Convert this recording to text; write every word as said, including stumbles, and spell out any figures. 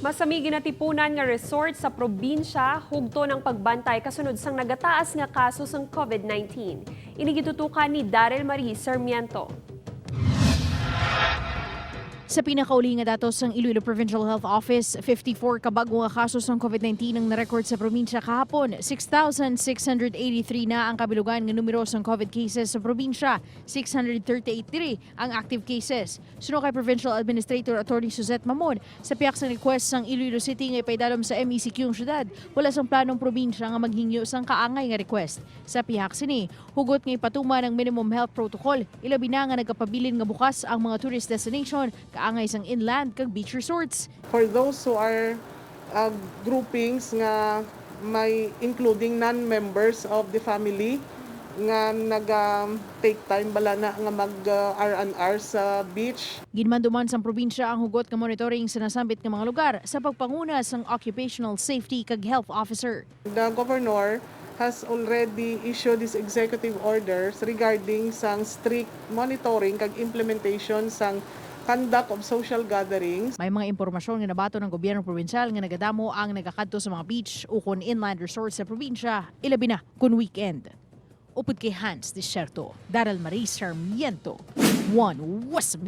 Masami ginatipunan nga resort sa probinsya hugton ang pagbantay kasunod sang nagataas nga kaso sang COVID nineteen. Ini gitutukan ni Daryl Marie Sarmiento. Sa pinakauli nga datos sang Iloilo Provincial Health Office, fifty-four ka bag-o nga kaso sang COVID nineteen ang na-record sa probinsya kahapon. Six thousand six hundred eighty-three na ang kabilugan nga numero sang COVID cases sa probinsya. Six hundred thirty-eight diri ang active cases. Suno kay Provincial Administrator Attorney Suzette Mamon, sa pihak sang request sang Iloilo City nga ipaidalom sa M E C Q ang syudad, wala sang planong probinsya nga maghingyo sang kaangay nga request. Sa pihak sini, hugot nga ipatuman ang minimum health protocol, ilabi na nga nagapabilin nga bukas ang mga tourist destination, kaangay sang inland kag beach resorts. For those who are, uh, groupings nga may including non-members of the family nga naga-take time bala na nga mag, uh, R and R sa beach. Ginmando man sang probinsya ang hugot nga monitoring sa nasambit nga mga lugar sa pagpanguna sang occupational safety kag health officer. The governor has already issued his executive orders regarding sang strict monitoring kag implementation sang conduct of social gatherings. May mga impormasyon nga nabaton ang gobyerno probinsyal nga nagadamo ang nagakadto sa mga beach ukon inland resorts sa probinsya, ilabi na kon weekend. Upod kay Hans Desierto, Daryl Marie Sarmiento, One West